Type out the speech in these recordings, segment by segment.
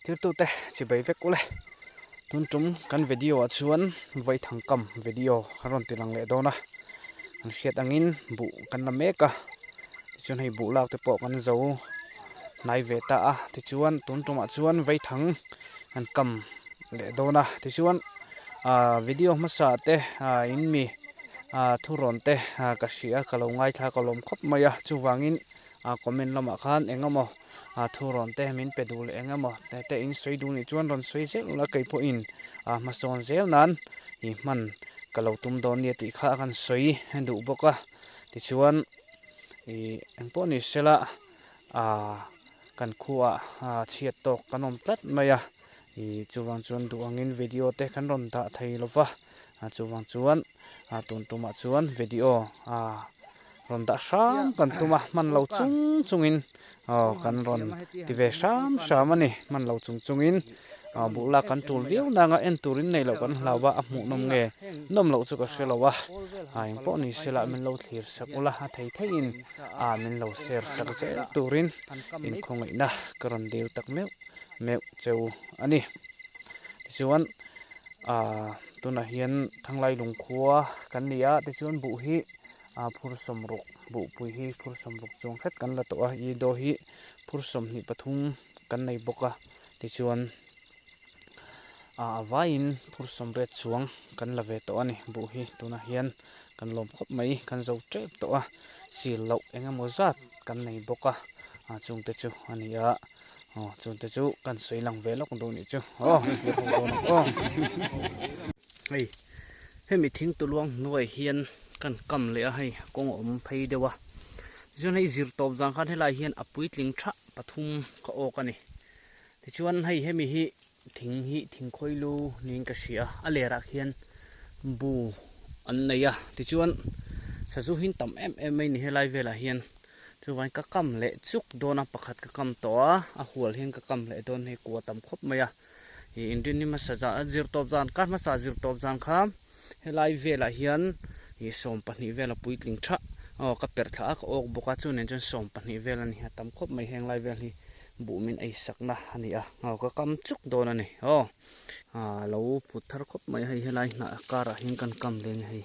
Thiltute chibei vek ule. Tun tum kan video ah chuan vaithang kam video kan rawn ti lang leh dawn a. Kan hriat angin buh kan la mek a. Tichuan hei buh lak te pawh kan zo hnai ve ta a. Tichuan tun tumah chuan vaithang kan kam leh dawn a. Tichuan ah video hmasa te ah in mi ah thurawn te ah ka hria ka lo ngaithla ka lawm khawp mai a. Chuvangin ah comment lamah khan eng emaw ah thurawn te min pe duh leh eng emaw te te in sawi duh nih chuan rawn sawi zel ula kei pawhin ah hmasawn zel nan ih hman ka lo tum dawn nia tih kha a kan sawi duh bawk a tichuan ih eng pawh ni sela ah kan khuaah ah chhiat tawk kan awm tlat mai a ih chuvang chuan duh angin video te kan rawn dah thei lova ah chuvang chuan ah tun tumah chuan video ah. Rawn dah hram kan tum a, hman lo chung chungin aw kan rawn ti ve hram hram a ni. Hman lo chung chungin aw buh lak kan tul viau nanga en turin nei loh kan hlau a, a hmuh nawm nge nawm loh chu ka hre lo a. A eng pawh ni se lah min lo thlir sak ula, a thei theiin a min lo share sak zel turin inkhawngaihna ka rawn dil tak meuh meuh cheu a ni. Tichuan aaa tunah hian Thanglai lungkhua kan ni a, tichuan buh hi. a phur sawmruk buhpui hi phur sawmruk chuang hret kan la tawh a ih daw hi phur 23 kan nei bawk a tichuan ah a vaiin phur 80 chuang kan la ve tawh a ni buh hi tunah hian kan lawm khawp mai kan zo tep tawh a sil loh eng emaw zat kan nei bawk a ah chungte chu a ni a aw chungte chu kan sawi lang ve lawk duh nih chu aw aw. Hei hemi thing tuluang hnuai hian kan kam leh a hei kawng a awm phei deuh a tichuan hei zir tawp zan khan helai hian a puitling tha pathum ka awk a ni tichuan hei hemi hi thing hi thing khawi lu niin ka hria a ler ah khian bu an nei a tichuan sazu hi an tam em em mai ni helai velah hian chuvangin ka kam leh chuk dawn a pakhat ka kam tawh a a hual hian ka kam leh dawn hei kua tam khawp mai a. Ih inrinni hmasa zan zir tawp zan kar hmasa zir tawp zan kha helai velah hian ih 12 vel a puitling tha aw ka perh thla a ka awk bawk a chu nen chuan 12 vel a ni a tam khawp mai heng lai vel hi buh min ei sakna a ni a aw ka kam chuk dawn a ni aw ah lo phut thar khawp mai hei helai hnah karah hian kan kam leng hei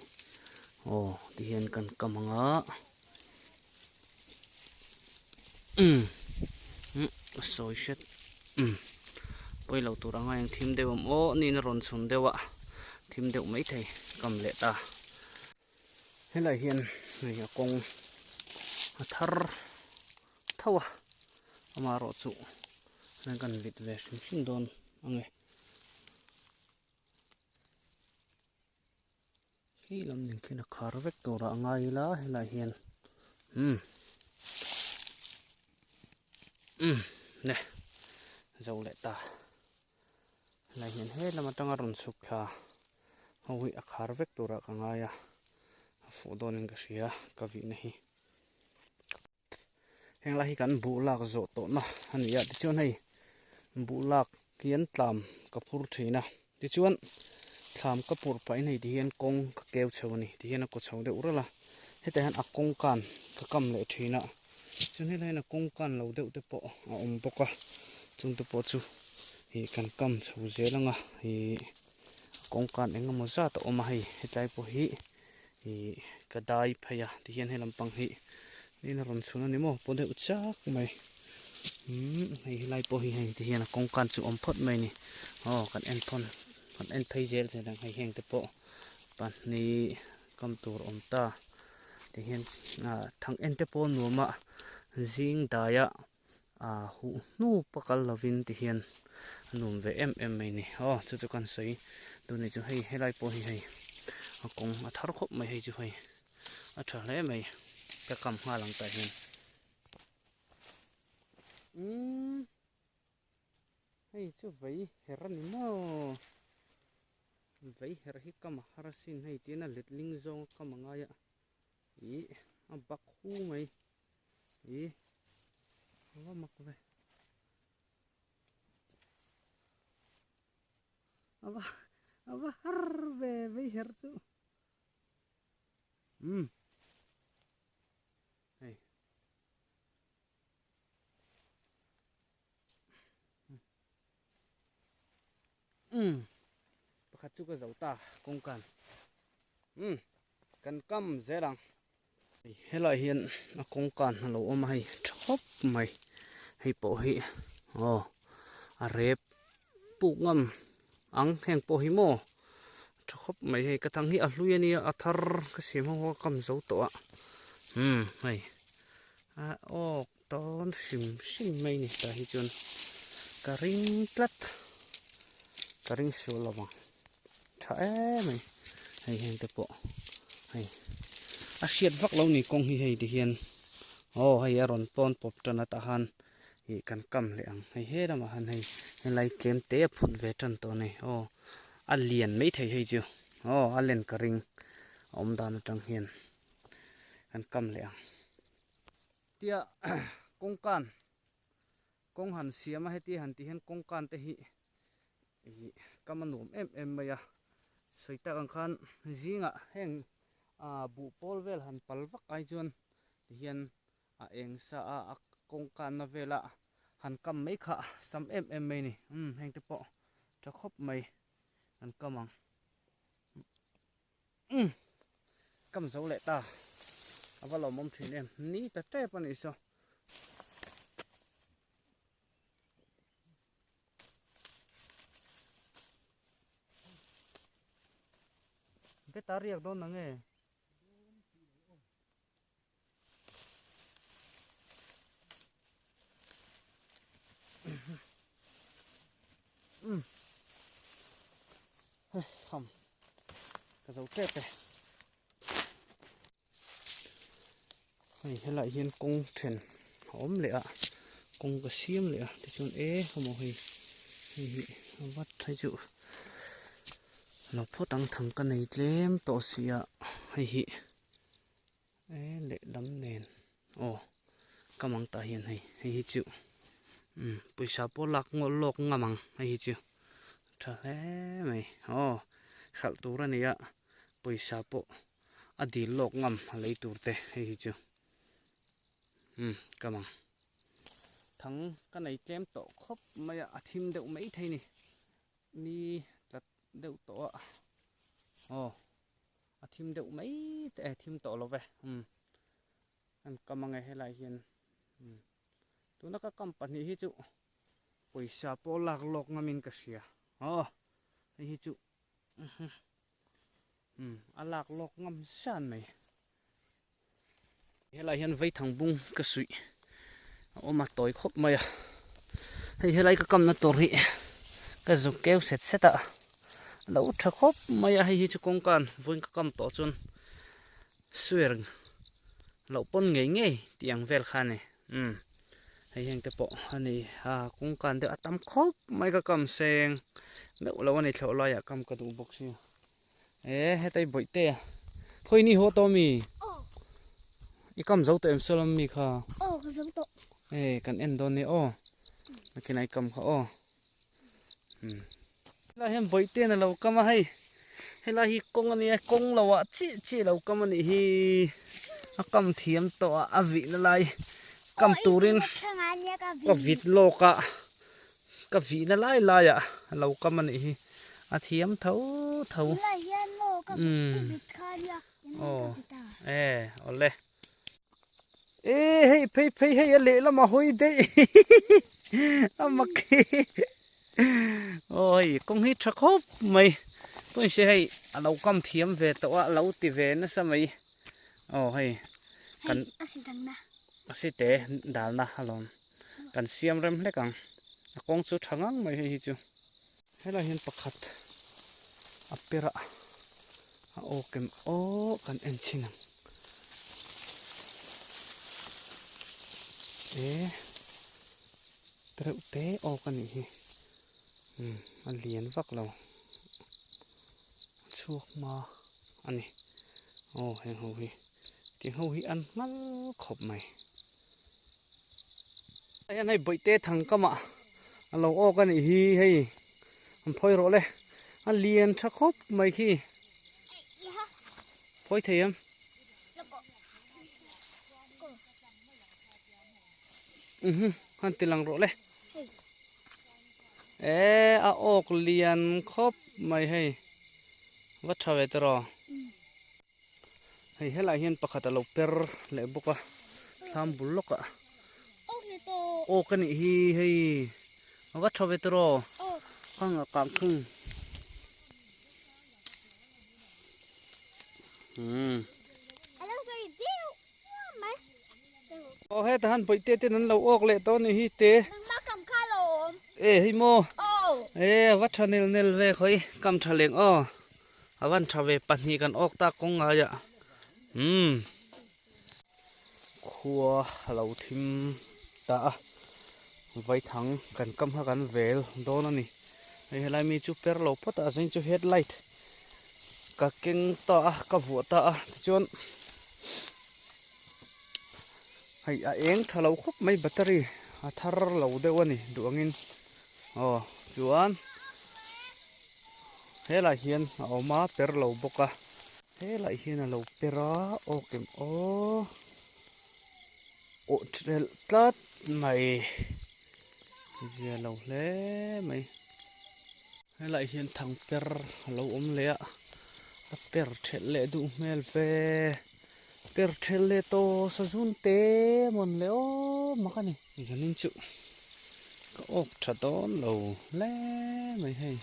aw tihian kan kam ang a umm sawi hret umm pawi lo tur anga eng thim deuh awm aw niin a rawn chhun deuh a thim deuh mai thei kam leh ta helai hian hei a kawng a thar tho a amaherawhchu kan vit ve hrim hrim dawn ange. Khi lam nen khian a khar vek tur ah a ngai ila helaiah hian umm umm ne zo leh ta helaiah hian he lam atanga rawn chhuk thla ho hi a khar vek tur ah ka ngai a a fuh dawn in ka hria ka vihna hi heng lai hi kan buh lak zawh tawh na a ni a tichuan hei buh lak hian tlam ka phur thin a tichuan thlam ka phurh pahin hei tihian kawng ka keu chho a ni tihian a kaw chho deuh ralh a hetah hian a kawng kan ka kam leh thin a chuan helai hian a kawng kan lo deuh te pawh a awm bawk a chung te pawh chu ih kan kam chho zel ang a ih kawng kan eng emaw zat a awm a hei hetlai pawh hi. Ih ka dai phei a tihian he lampang hi in a rawn chhun a ni maw paw deuh chak mai umm hei helai pawh hi hei tihian a kawngkan chu awm phawt mai a ni aw kan en thawn kan en phei zel zel ang hei heng te pawh pahnih kam tur awm ta tihian ah thang en te pawh nuam a zing daiah ah huh hnu pakal lovin tihian a nuam ve em em mai a ni aw chu chu kan sawi tun ni chu hei helai pawh hi hei a kawng a thar khawp mai hei chu hei a tha hle mai ka kam nghal ang tah hian umm hei chu vei her a ni maw vei her hi kam a har asin hei tiin a letling zawng a kam a ngai a ih a bak hu mai. Ih va mak ve ava ava har ve vei her chu umm hei Umm pakhat chu ka zo ta kawngkan umm kan kam zel ang. Helai hian a kawngkan a lo awm a hei tha khawp mai hei pawh hi aw a rep puk ngam ang heng pawh hi maw tha khawp mai hei ka thang hi a hlui ania a thar ka siam ho a kam zo tawh a umm hei a awk tawn hrim hrim mai ni tah hi chuan ka ring tlat ka ring sual lo vang. Tha em mai hei heng te pawh hei a hriat vak lo ni kawng hi hei ti hian aw hei a rawn pawn pawp tan a tah han ih kan kam leh ang hei he lamah han hei helai tlem te a phut ve tan tawh a ni aw a lian mai thei hei chu aw a len ka ring a awm dan atang hian kan kam leh ang tia kawngkan kawng han siam a heti han tih hian kawngkan te hi ih kam a nuam em em mai a sawi tak ang khan zingah heng ah buh pawl vel han pal vak ai chuan tihian a eng sa a a kawngkanna vela han kam mai kha sam em em mai a ni umm heng te pawh tha khawp mai an kam ang umm kam zo leh ta a va lawmawm thin em ni ta tep a nih saw. Beta riak dawn na nge? Um. Hei, ham. Ka zo tep e. Hei helai hian kawng then a awm leh a kawng ka siam leh a tichuan e hamaw hei hei hi a vat phei chu lo phawt ang thang ka nei tlem tawh si a hei hi e lehlam nen aw ka mang tah hian hei hei hi chu umm pawisa pawh lak lawk ngam ang hei hi chu tha hle mai aw hralh tur a ni a pawisa pawh. A dil lawk ngam a lei tur te hei hi chu umm ka mang thang ka nei tlem tawh khawp mai a a thim deuh mai thei ni ni tlat deuh tawh a aw a thim deuh mai te e thim tawh lo ve umm an kam ange helai hian umm tuna ka kam pahnih hi chu pawisa pawh lak lawk ngamin ka hria aw hei hi chu. Umm a lak lawk ngam san mai helai hian vaithang bung ka suih a awm a tawi khawp mai a hei helai ka kamna tur hi ka zuk keu set set a lo tha khawp mai a hei hi chu kawngkan vawiin ka kam tawh chuan suer loh pawn ngei ngei tih ang vel kha a ni umm hei heng te pawh a ni a kawngkan deuh a tam khawp mai ka kam seng meuh lo a ni thlawh laiah kam ka duh bawk sia e hetai bawih te a khawi ni haw tawh ami i kam zo tawh em saw mi kha aw ka zo tawh e kan en dawn nia aw nakinah i kam kha aw umm helai hian bawih te a lo kam a hei helai hi kawng a nia kawng lo ah chiah chiah lo kam a nih hi a kam thiam tawh a a vih na lai kam turin ka vit lawk a ka vih na lai lai ah a lo kam a nih hi a thiam tho tho umm aw e awle. E hei phei phei hei a lehlam a hawi daih a mak hi aw hei kawng hi tha khawp mai pawn se hei a lo kam thiam ve tawh a a lo ti ve nasa mai aw hei kan a si te dalna alawm kan siam rem hlek ang a kawng chu tha ngang mai hei hi chu. Helai hian pakhat a per a a aw kem aw kan en chhin ang e tereuh te awk a nih hi umm a lian vak lo a chhuak hma a ni aw heng ho hi tiang ho hi an nghal khawp mai hei hian hei bawihte thangkam ah a lo awk a nih hi hei an phawi rawh le a lian tha khawp mai khi phawi thei em mhm han ti lang rawh le. E a awk lian khawp mai hei va tha ve tawh hei helai hian pakhat a lo per leh bawk a thlam bul lawkah awk a nih hi hei va tha ve tawh kang a kang thung umm aw heta han bawihte ten an lo awk leh tawh a nih hi te e hei maw e a va tha nel nel ve khawi kam tha leng aw a van tha ve pahnih kan awk tak kawng ngaiah umm khua a lo thim ta a vaithang kan kam kha kan vel dawn a ni hei helai mi chu per lo phawt a a zeng chu headlight ka keng ta a ka vuah ta a tichuan hei a eng tha lo khawp mai battery a thar lo deuh a ni duh angin aw chuan helai hian a awm a per lo bawk a. Helai hian a lo per a aw kem aw awh thelh tlat mai zia lo hle mai helai hian thang per a lo awm leh a a per thelh leh duh hmel ve per thelh leh tawh sazun te mawn leh aw mak a ni zanin chu ka awk tha dawn lo hle mai hei.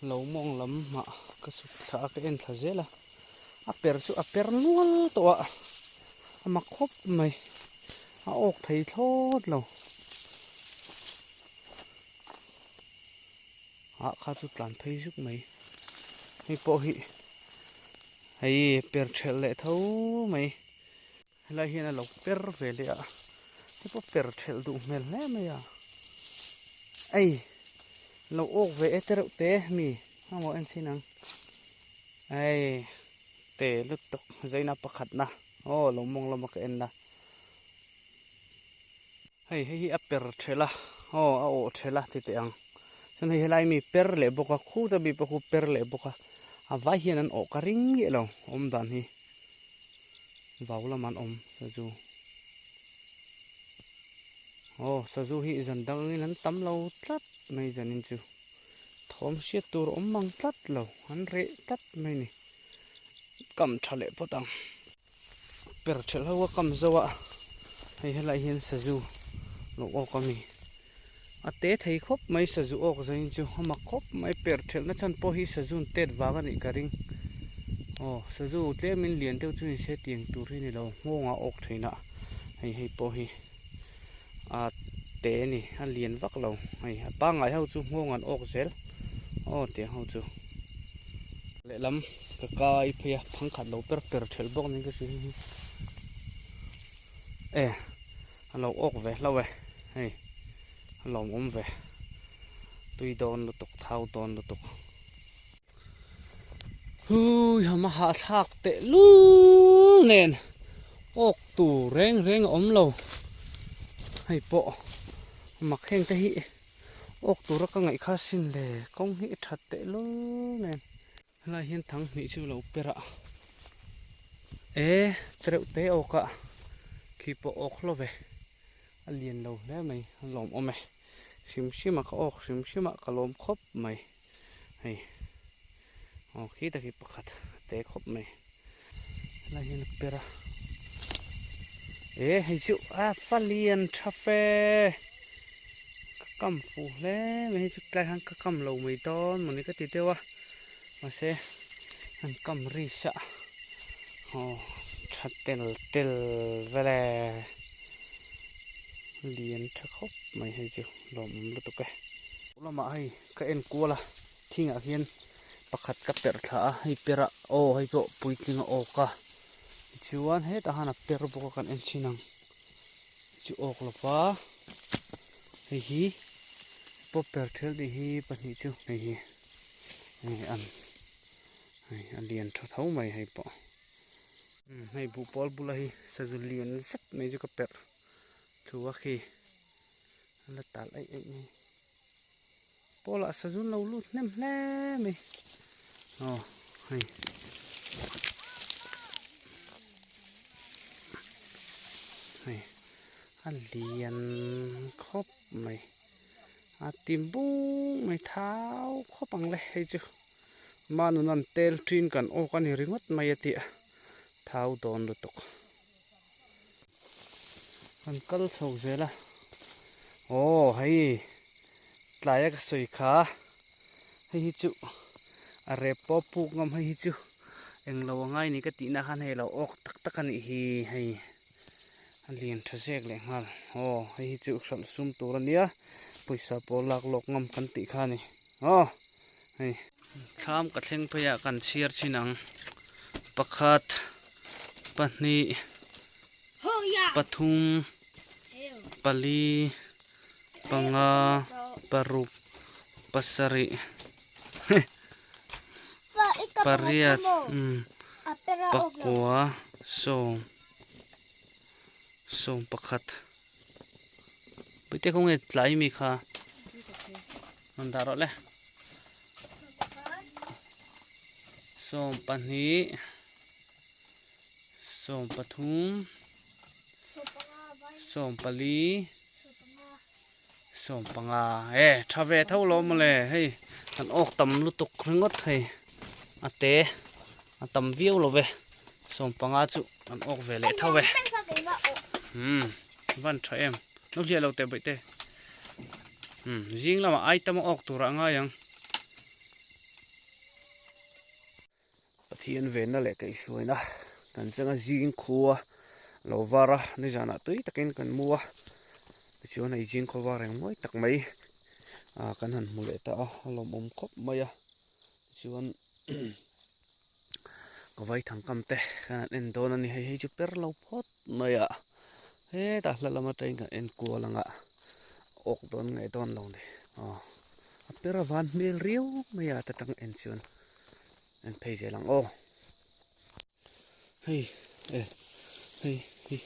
Lo mawng lam mah ka chhuk thla a ka en thla zel a, a per chu a per nual tawh a, a mak khawp mai, a awk thei thlawt lo. Ah kha chu tlan phei zuk mai, hei pawh hi hei per thelh leh tho mai, helai hian a lo per ve leh a, hei pawh per thelh duh hmel hle mai a, ei lo awk ve e tereuh te mi engmaw en chin ang ei te lutuk zaina pakhat na aw lo mawng lama ka en na hei hei hi a per thelh a aw a awh thelh a ti teh ang chuan hei helai mi per leh bawk a khuta mi pawh khu per leh bawk a a vai hian an awh ka ring miah lo awm dan hi. Vau lamah an awm sazu aw sazu hi zan dang angin an tam lo tlat mai zanin chu thawm hriat tur a awm mang tlat lo an reh tlat mai a ni kam tha leh phawt ang per thelh ho a kam zo a hei helai hian sazu lo awk a mi a te thei khawp mai sazu awk zain chu a mak khawp mai per thelh na chhan pawh hi sazu an tet vang a nih ka ring aw sazu tlem in lian deuh chu ni se tiang tur hi a ni lo nghawng a awk thin a hei hei pawh hi a te a ni a lian vak lo hei a pangngai ho chu nghawng an awk zel aw tiang ho chu lehlam ka kai phei a thangkhat lo per per thelh bawk niin ka hria hi e. A lo awk ve hlauh e, hei a lawmawm ve, tui dawn lutuk, thau dawn lutuk. Hui hama hahthlak teh lul nen awk tur reng reng a awm lo, hei pawh mak heng te hi awk tura ka ngaih kha sin le, kawng hi a that teh lul nen. Helai hian thang hnih chu lo per a, e tereuh te awk a, khi pawh awk hlawp e, a lian lo hle mai, a lawmawm e, hrim hrim a ka awk hrim hrim a ka lawm khawp mai, hei aw khi tak hi pakhat a te khawp mai, helai hian a per a, e hei chu a fa lian tha fe, ka kam fuh hle mai, hei chu tlai khan ka kam lo mai dawn mawni ka ti deuh a. Mahse an kam ri sa aw tha tel tel vel e lian tha khawp mai hei chu lawmawm lutuk e. Lamah hei ka en kual a thingah hian pakhat ka perh thla a hei perh a aw hei pawh puitling a awk a tichuan hetah hian a per bawk a kan en chhin ang chu awk lova hei hi pawh per ṭhelh tih hi pahnih chu hei hi. Hei an hei a lian tha tho mai hei pawh hei buh pawl bula hi sazu lian zet mai chu ka perh thu a khi a la tal aih aih mai pawlah sazu an lo lut hnem hle mai aw hei. Hei a lian khawp mai. A tim bung mai thau khawp ang le hei chu manunan tel thin kan awk a ni ringawt mai a tih a thau dawn lutuk. Kan kal chho zel a aw hei tlaia ka sawi kha hei hi chu a rep pawh puk ngam hei hi chu englo a ngai ni ka tihna khan hei lo awk tak tak a nih hi hei. A lian tha zek leh nghal aw hei hi chu hralh sum tur a nia pawisa pawh lak lawk ngam kan tih kha a ni aw hei thlam ka thleng phei ah kan chhiar chin ang pakhat pahnih pathum pali panga paruk pasarih pariat pakua sawm. Sawm pakhat puite khaw nge tlai mi kha rawn dah rawh le 12 13 14 15 e tha ve tho lo mawle hei kan awk tam lutuk ringawt hei a te a tam viau lo ve 15 chu kan awk ve leh tho ve umm van tha em lo hliah lo teh bawih te umm zing lamah ai tam a awk turah a ngai ang. Pathian venna leh kaihhruaina kan changa zing khua lo var a nizanah tui takin kan mu a tichuan hei zing khaw var eng mawi tak mai ah kan han hmu leh ta a a lawmawm khawp mai a tichuan ka vaithang kam te kan han en dawn a ni hei hei chu per lo phawt mai a hetah hla lam atangin kan en kual ang a awk dawn nge dawn lo ni aw a per a van hmel riau mai a ta tang en chuan. En phei zel ang aw. Hei e hei hi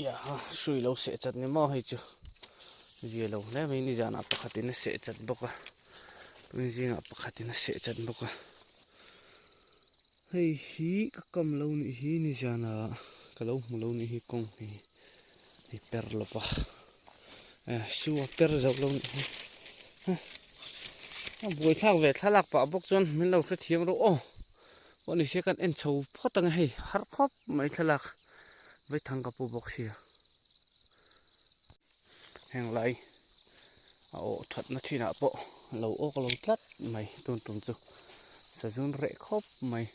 ia ha hrui lo seh chat ni maw hei chu zia lo hle mai ni zanah pakhatin a seh chat bawk a tun zingah pakhatin a seh chat bawk a hei hi ka kam lo nih hi ni zanah ka lo hmu lo nih hi kawng hi hei per lova su a per zo lo nih hi a buai thlak ve thlalak pah bawk chuan min lo hrethiam rawh aw pawh ni se kan en chho phawt ang e hei har khawp mai thlalak vaithang ka pu bawk sia heng lai a awh thatna thinah pawh lo awk lo tlat mai tun tum chu sazun reh khawp mai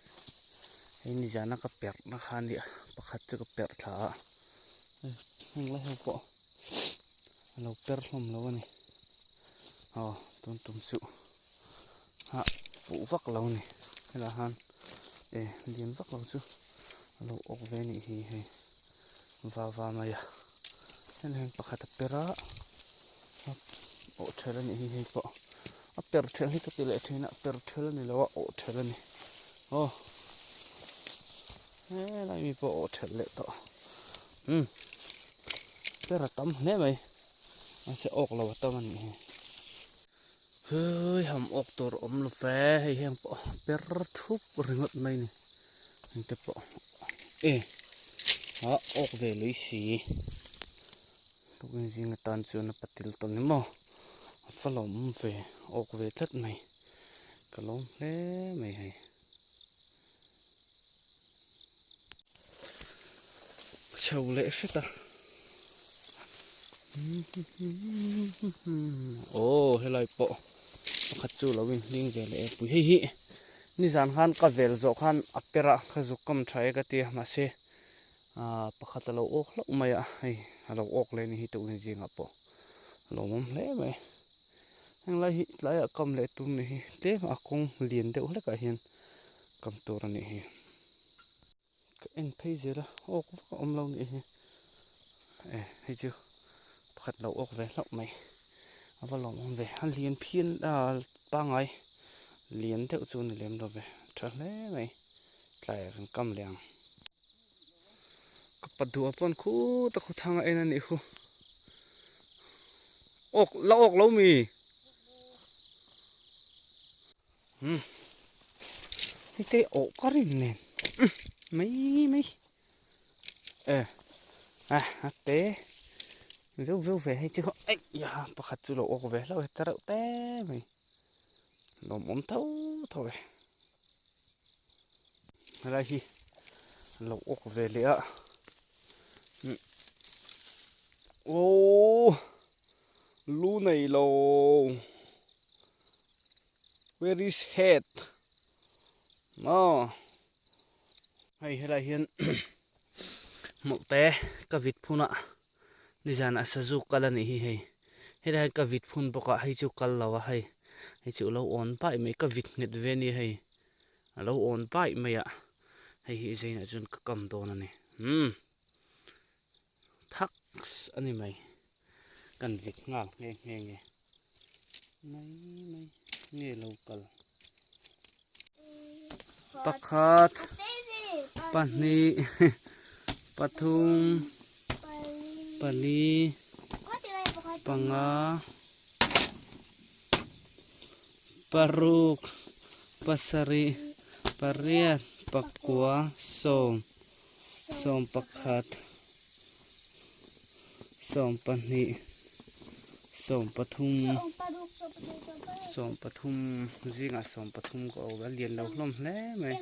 hei nizana ka perh na kha nia pakhat chu ka perh thla a. Heng lai ho pawh a lo per hlawm lo a ni aw tun tum chu a fuh vak lo a ni helaiah hian e lian vak lo chu a lo awk ve a nih hi hei va va mai a heng hian pakhat a per a awh ṭhelh a nih hi hei pawh a per ṭhelh hi ka ti leh ṭhin a per ṭhelh a ni lo a awh ṭhelh a ni aw. Helai mi pawh awh ṭhelh leh tawh umm ber a tam hle mai mahse awk lo a tam a nih hi hei ham awk tur awm lo ve hei heng pawh per thup ringawt mai ni engte pawh e ah awk ve lui si tukin zing atan chuan a patil tawh ni maw a fa lawm ve awk ve tlat mai ka lawm hle mai hei. Chho leh hret a aw helai pawh pakhat chu lo inhling ve leh e pui hei hi nizan khan ka vel zawh khan a per a ka zuk kam tha e ka tia mahse ah pakhat a lo awk hlauh mai a hei a lo awk leh a ni hi tukin zingah pawh a lawmawm hle mai henglai hi tlaiah kam leh tum ni hi tlem a kawng lian deuh hlekah hian. Kam tur a nih hi. Ka en phei zel a, awk vak a awm lo nih hi. E, hei chu pakhat lo awk ve hlauh mai. A va lawmawm ve. A lian phian a pangai lian deuh chu a ni lem lo ve. Tha hle mai. Tlai ah kan kam leh ang. Ka pa duh ah pawn khut a khaw thang a en a nih khu. Awk la awk lo mi. Umm hei te awh ka rin nen mai mai e a a te Veuh veuh ve hei chu eih ya pakhat chu lo awk ve hlauh e ta reuh te mai lawmawm tho tho e helai hi lo awk ve leh a aww lu nei lo where is head maw hei helai hian hmawlh te ka vit phun a nizanah sazu kal a nih hi hei helai hian ka vit phun bawk a hei chu kal lo a hei hei chu a lo awn paih mai ka vit nghet ve a nia hei a lo awn paih mai a hei hi zainah chuan ka kam dawn a ni umm thaks a ni mai kan vit nghal nghe nghe nge mai mai nge lo kal pakhat pahnih pathum pali panga paruk pasarih pariat pakua sawm sawm pakhat sawm pahnih sawm pathum sawm pathum zingah sawm pathum ka awm a lian lo hlawm hle mai.